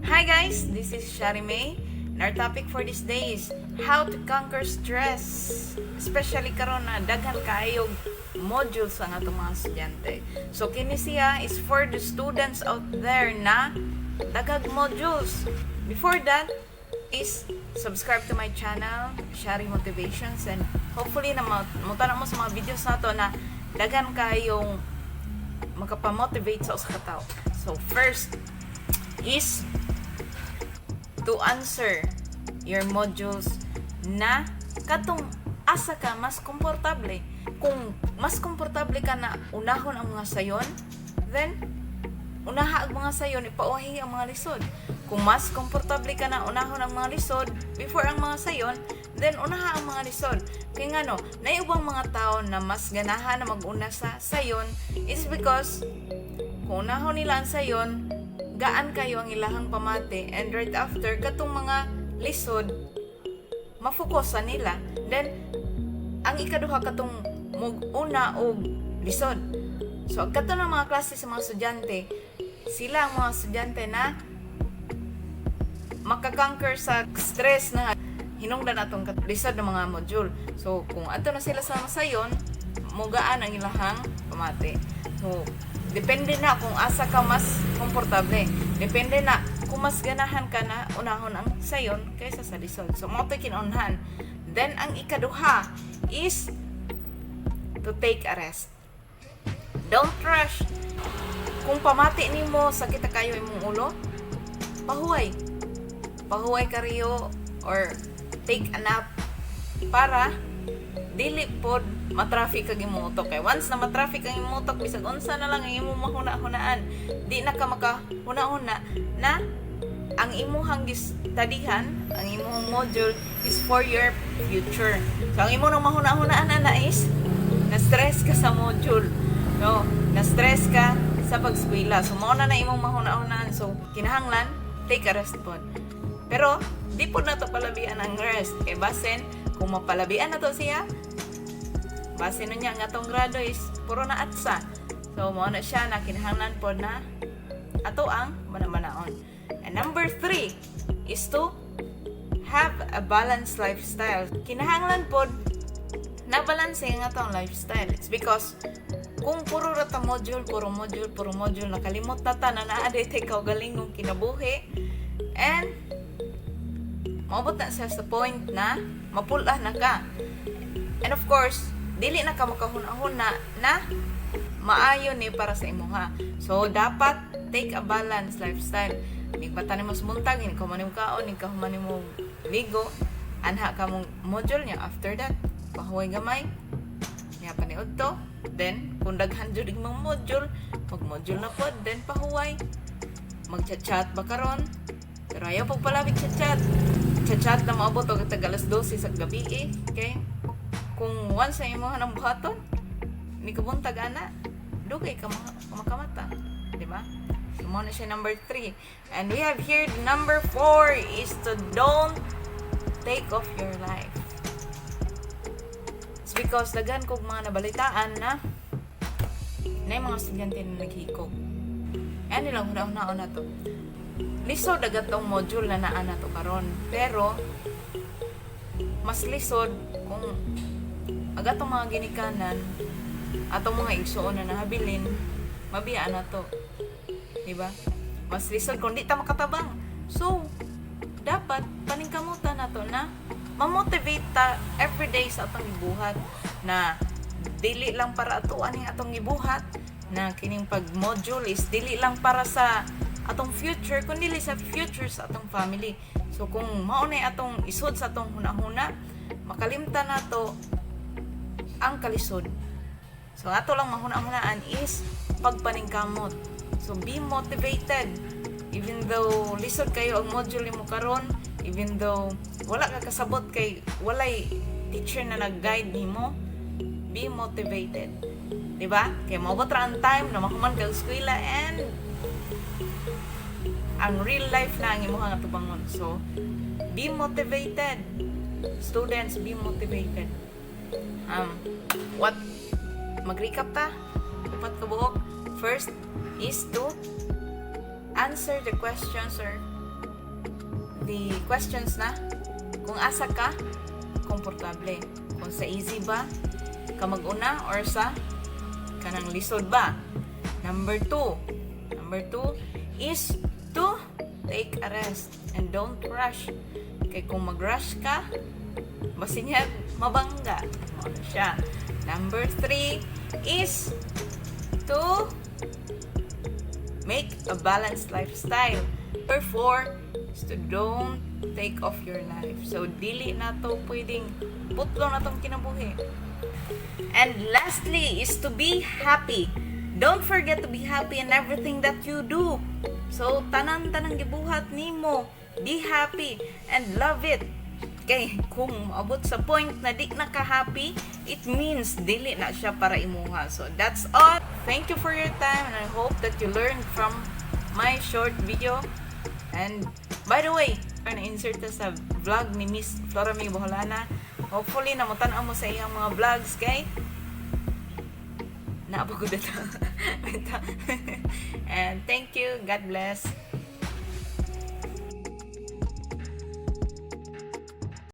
Hi guys, this is Shari May, and our topic for this day is how to conquer stress. Especially karon na daghan kaayo modules ang atong mga estudyante. So kini siya is for the students out there na daghag modules. Before that is subscribe to my channel, Shari Motivations, and hopefully na mutanaw mo sa mga videos nato na daghan kayong makapamotivate sa usa ka tawo. So first is to answer your modules na katong asa ka mas komportable. Kung mas komportable ka na unahon ang mga sayon, then unaha ang mga sayon, ipauwahi ang mga lisod. Kung mas komportable ka na unahon ang mga lisod before ang mga sayon, then unaha ang mga lisod. Kaya nga no, naay ubang mga tao na mas ganahan na mag-una sa sayon is because kung unahon nila ang sayon, gaan kayo ang ilahang pamati, and right after, katong mga lisod mafokusan nila. Then ang ikaduha, katong mug-una og lisod. So ang kato ng mga klase sa mga estudyante, sila ang mga estudyante na makakonquer sa stress na hinungdan atong lisod ng mga module. So kung ato na sila sa sayon, mugaan ang ilahang pamati. So depende na kung asa ka mas komportable. Depende na kung mas ganahan ka na unahon ang sayon kaysa sa lisod. So mao to'y kinaunhan. Then ang ikaduha is to take a rest. Don't rush. Kung pamati nimo sakit na kayo imong ulo, pahuway. Pahuway kariyo or take a nap para dili pod matraffic kag imong utok, kay once na matraffic ang imong utok, bisag unsa na lang ang imong mahuna-hunaan, di na ka makahuna-huna na ang imuhang gistadihan, ang imong module is for your future. So ang imong nang mahuna-hunaan na is na stress ka sa module, no, na stress ka sa pagskwela. So mao na na imong mahuna-hunaan. So kinahanglan take a rest pod, pero di pod nato palabian ang rest kay basin kung mapalabian na to siya, basin nun niya ang atong grado is puro na atsa. So mao na siya na kinahanglan pod na ato ang manamanaon. And number three is to have a balanced lifestyle. Kinahanglan pod na balance ang atong lifestyle. It's because kung puro ra ta module, puro module, puro module, nakalimot na ta na naa diay tay kaugalingong kinabuhi and maabot na siya sa point na mapul-ah na ka. And of course, dili na ka makahuna-huna na maayo ni para sa imuha. So, dapat take a balanced lifestyle. Nigbata nimo sa buntag, hindi ka man nimo kaon, hindi ka man nimo ligo, anha ka mong module niya. After that, pahuway gamay, niya paniud to. Then, kung daghan jud imong module, mag-module na pod, then pahuway. Mag-chat-chat ba karon? Pero ayaw pagpalabig chat-chat. Chat-chat na maabot og tag alas 12 sa gabi eh. Okay? Kung once sa imo ng buhaton, ni kabuntag ana, dugay ka makamata. Di ba? So, mao na siya number 3. And we have here the number 4 is to don't take off your life. It's because daghan kog mga nabalitaan na na yung mga estudyante na naghikog. Ano lang, huna-hunaon na to. Lisod agad tong module na naa na to karon. Pero, mas lisod kung ang atong mga ginikanan, atong mga igsuon na nahabilin, mabiyaan na to. Di ba? Mas lisod kung di ta makatabang. So, dapat paningkamutan na to na ma-motivate ta everyday sa atong gibuhat na dili lang para ato aning atong gibuhat, na kining pag-module is dili lang para sa atong future kundi sa future sa atong family. So kung mao na atong isod sa atong hunahuna, makalimtan nato ang kalisod. So ato lang mahuna-hunaan is pagpaningkamot. So be motivated. Even though lisod kayo ang module nimo karon, even though wala ka kasabot kay walay teacher na nag-guide nimo, be motivated. Di ba? Kay moabot ra ang time na mahuman ka eskwela and ang real life na ang imuhang atubangon. So, be motivated. Students, be motivated. What mag-recap ta? Upat ka buok. First is to answer the questions or the questions na kung asa ka komportable. Kung sa easy ba ka mag-una or sa kanang lisod ba. Number two. Number two is to take a rest and don't rush. Kay kung mag-rush ka, basin niya mabangga. Mao na siya. Number three is to make a balanced lifestyle. Number four is to don't take off your life. So, dili na to pwedeng putlo na tong kinabuhi. And lastly is to be happy. Don't forget to be happy in everything that you do. So, tanan-tanang gibuhat nimo, be happy and love it. Kay kung maabot sa point na di na ka happy, it means dili na siya para imuha. So, that's all. Thank you for your time and I hope that you learned from my short video. And by the way, na-insert ta sa vlog ni Miss Flora May Boholana. Hopefully, namutan mo sa iyang mga vlogs kay naapagod. And thank you. God bless.